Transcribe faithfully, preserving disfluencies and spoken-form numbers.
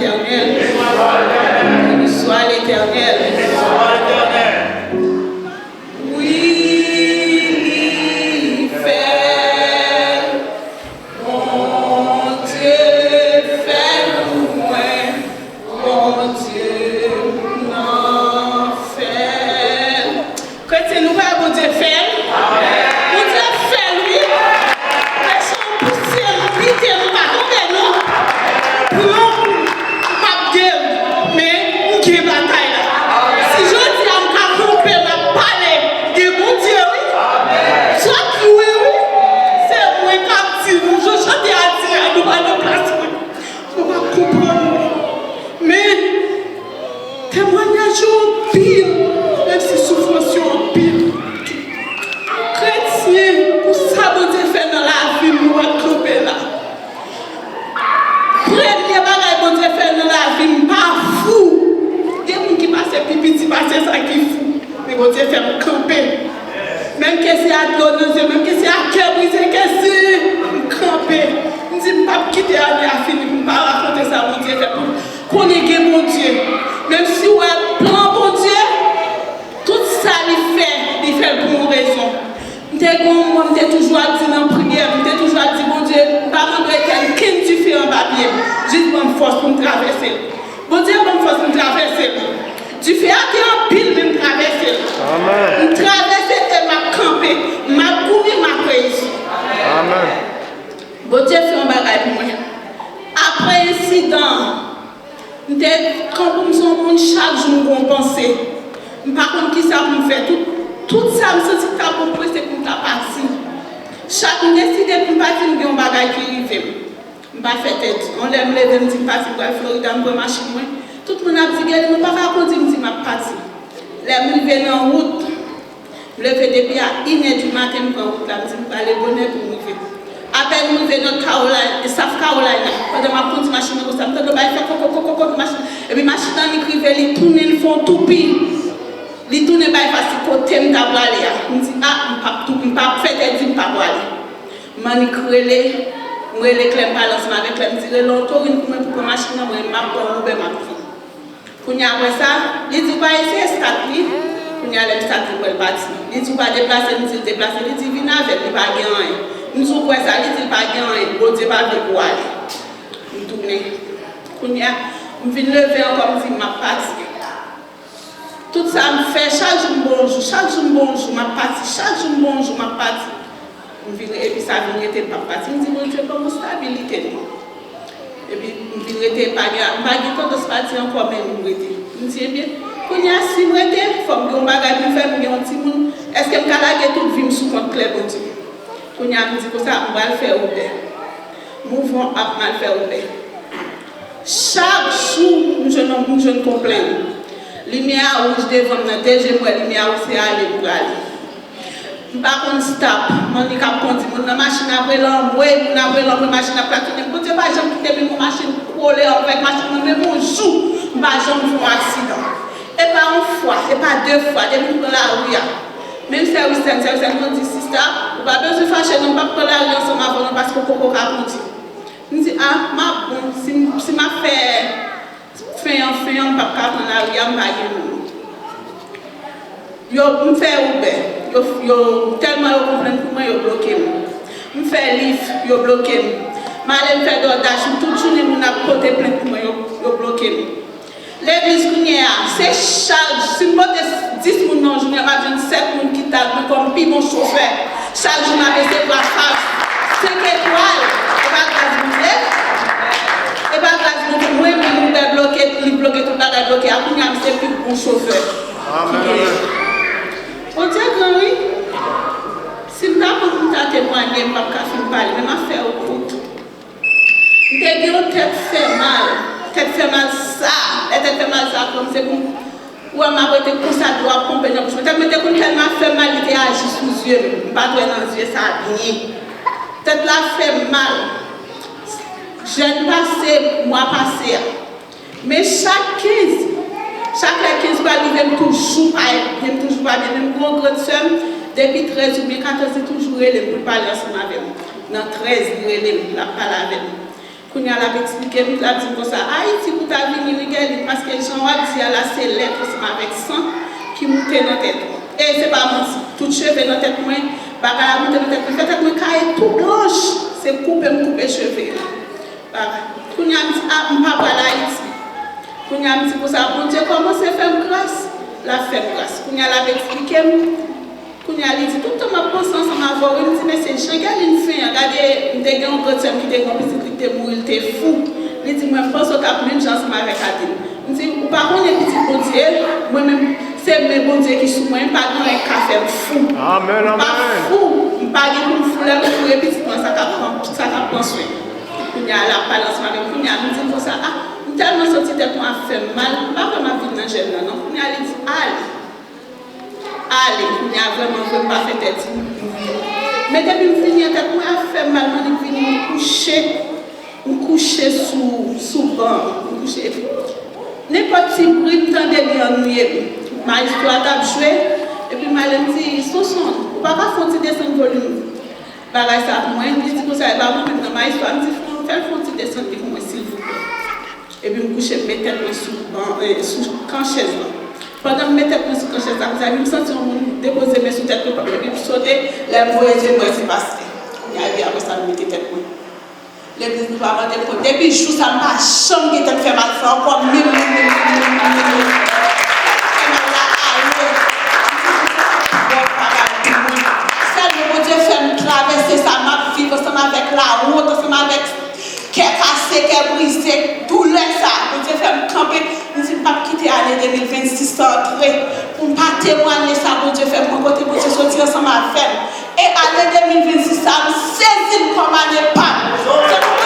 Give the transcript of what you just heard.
Letènèl. Beni swa Letènèl. Wi, li fè l. Bondye fè l pou mwen. Bondye m nan fè l. Kretyen, nou kwè Bondye fè l? Bondye fè l, wi. Mechan an pouse m, bite m, m pa tonbe, non. Plan pou m, m p ap gen l. Men, m gen batay la. Si jodi a m ka kanpe, m ap pale de Bondye, wi. Zòt lwen, wi. Se mwen k ap di nou, jan chante a di a, nou pa nan plas mwen. Nou pa konprann mwen. Men, temwanyaj yo anpil, menm si soufrans yo anpil. Kretyen, pou sa Bondye fè nan lavi m, nou ap kanpe la. Premye bagay Bondye fè nan lavi m, m pa fou. Gen moun ki pase pi piti pase sa ki fou. Men Bondye fè m kanpe. Menm ke se a dlo nan zye, menm ke se a kè brize, ke se m kanpe. M di m p ap kite ane a fini pou m pa rakonte sa Bondye fè pou m. Konnen gen Bondye. Menm si w wè plan Bondye, tout sa li fè, li fè l pou yon rezon. M te gen yon moman, m te toujou ap di nan priyè, m te toujou ap di, Bondye, m pa mande w etèn kenn dife anba pye m. Jis ban m fòs pou m travèse l. Bondye ban m fòs pou m travèse l. Dife a te anpil, men m travèse l. Amèn. M travèse e m ap kanpe. M ap kouri, m ap reyisi. Amèn. Bondye fè yon bagay pou mwen. Apre ensidan an, m te kanpe, m se yon moun, chak jou m gen yon panse. M pa konn kisa pou m fè. Tout, tout sa m santi k t ap oprese pou m ta pati. Chak m deside pou m pati, m gen yon bagay ki rive m. M pa fè tèt. Yon lè m leve, m di m pati, m pral Florida, m pran machin mwen. Tout moun ap di, Guerline, ou pa ka kondi, m di m ap pati. Lè m rive nan wout, m leve depi a inè di maten, m pran wout la, m di m prale bonè pou m rive. Apèn m rive North Carolina, South Carolina, pandan m ap kondi machin nan konsa, m tande yon bagay fè koko koko koko nan machin, epi machin nan annik rive, li tounen, li fè yon toupi. Li tounen bay fas li kote m ta prale a. M di, a, m p ap tou, m p ap fè tèt di m pa prale. M annik rele, m rele Klè, m pale ansanm avèk Klè, m di, rele yon tourin pou mwen pou pran machin nan, mwen, m ap pran yon Uber, m ap vin. Kounye a, apre sa, li di, w pa eseye stat li. Kounye a, lè m stat li, m wè l pati. Li di, w pa deplase, m di l deplase, li di, vin avè m, li pa gen anyen. M di, w kwè sa, li di, l pa gen anyen, Bondye pa vle pou w ale. M tounen. Kounye a, m vin leve ankò, m di, m ap pati. Tout sa m fè, chak jou m bon jou, chak jou m bon jou, m ap pati, chak jou m bon jou, m ap pati. M vin, epi sa vin rete, m p ap pati. M di, Bondye, ban m yon stabilite, non. Epi m vin rete, m pa gen, m pa gen tandans pati ankò, men m rete. M di, ebyen, kounye a, si m rete, fò m gen yon bagay pou m fè, m gen yon timoun. Èske m ka lage tout vi m sou kont Klè, Bondye? Kounye a, m di konsa, m pral fè Uber. Mouvman ap mal fè Uber. Chak jou, m jwenn yon, m jwenn konplenn. Limyè a wouj devan m nan, de je m wè limyè a wouj, se ale m prale. M pa konn stop. Moun ki ap kondi, moun nan machin ap rele anmwe, moun ap rele anmwe, machin ap klaksone. Bondye pa janm kite m, yon machin kole avèk machin nan, menm yon jou, m pa janm fè yon aksidan. E pa yon fwa, e pa de fwa, depi m pran lari a. Menm sè Wistèn, sè Wistèn konn di, sista, ou pa bezwen fache non, m p ap pran lari ansanm avè w non, paske w poko ka kondi. M di, a, m ap bon, si m, si m ap fè fen an, fen an, m p ap ka pran lari a, m pa gen moun. Yo, m fè Uber, yo, yo, tèlman yo konprann pou mwen, yo bloke m. M fè Lyft, yo bloke m. M ale m fè DoorDash, m tout jounen moun ap pote plent pou mwen, yo, yo bloke m. Legliz kounye a, se chak, si m pote dis moun nan yon jounen, m ap jwenn sèt moun ki tag mwen kòm pi bon chofè. Chak jou m ap resevwa faks senk etwal. E pa gras Bondye? E pa gras Bondye? Mwen menm, Uber bloke, li bloke, tout bagay bloke. A kounye a, m se pi bon chofè ki genyen. Bondye gran, wi. Si m ta konn pou m ta temwanye, m p ap ka fin pale, men m ap fè w kout. M te gen yon tèt fè mal. Tèt fè mal sa. Lè tèt fè mal sa pran m, se pou m wè m ap rete konsa, dlo ap ponpe nan bouch mwen. Tèt mwen te konn tèlman fè mal, li te aji sou zye m. M pa t wè nan zye sa byen. Tèt la fè m mal. Jèn pase, mwa pase a. Men chak kenz, chak lè kenz pral rive, m toujou pa byen, m toujou pa byen. Menm gon grann sè m, depi trèz oubyen katòz, li toujou rele m pou l pale ansanm avè m. Nan trèz, li rele m, l ap pale avè m. Kounye a l ap eksplike m, l ap di m konsa, Ayiti pou ta vini wi Guerline, paske jan w ap di a la se lèt ansanm avèk san ki moute nan tèt ou. E se pa manti, tout cheve nan tèt mwen, bagay la moute nan tèt mwen, fè tèt mwen kaye tou blanch, se koupe m koupe cheve a. Bagay. Kounye a m di, a, m pa pral Ayiti. Kounye a m di konsa, Bondye kòmanse fè m gras, l ap fè m gras. Kounye a l ap eksplike m. Kounye a li di, tout tan m ap panse ansanm avè w, wi, m di, men se jan Guerline fen an, gade, m te gen yon grann sè m ki te gen yon pitit, li te mouri, li te fou. Li di, mwen, m panse w t ap menm jan ansanm avèk Adil. M di, ou pa konnen pitit Bondye, mwen menm, se men Bondye ki sou mwen, pa gen anyen k ka fè m fou. Amèn, amèn. M pa fou, m pa gen pou m fou, lè m fou, e pitit mwen, sa k ap pran, sa k ap pran swen. Kounye a, l ap pale ansanm avè m, kounye a, m di l konsa, a, m tèlman santi tèt mwen ap fè m mal, m pa kwè m ap vin nan jèn nan, non. Kounye a, li di, ale. Ale, kounye a vrèman vre m pa fè tèt di m vini. Men depi m vini an tèt mwen ap fè m mal, m annik vini m kouche. M kouche sou, sou ban an, m kouche. Nenpòt ti bri m tande li annwiye m. Mayestwo a t ap jwe, epi m ale m di, Sonson, ou pa ka fè yon ti desann volim bagay sa pou mwen? Li di konsa, e pa mwen menm nan, mayestwo a, m di, fè l fè yon ti desann li pou mwen silvouplè. Epi m kouche, m met tèt mwen sou ban, eh, sou kan chèz lan. Pandan m met tèt mwen sou kan chèz la, mezanmi, m santi yon moun depoze men sou tèt mwen, epi m sote, lè m voye je m wè se pastè. Kounye a, epi apre sa, m mete tèt mwen. Legliz nou pa mande m kont. Depi jou sa, m pa janm gen tèt fè mal sa ankò, menm, menm, menm, menm, menm, menm, menm. Tèt fè mal la ale. Bon, pa bay pou mwen. Sèlman Bondye fè m travèse sa, m ap viv ansanm avèk lawont, ansanm avèk kè kase, kè brize, doulè sa. Bondye fè m kanpe. M di m p ap kite ane de mil vennsis sa antre pou m pa temwanye sa Bondye fè pou mwen, kote Bondye soti ansanm avè m. E ane de mil vennsis sa, m sezi l kòm ane pa m. Se pou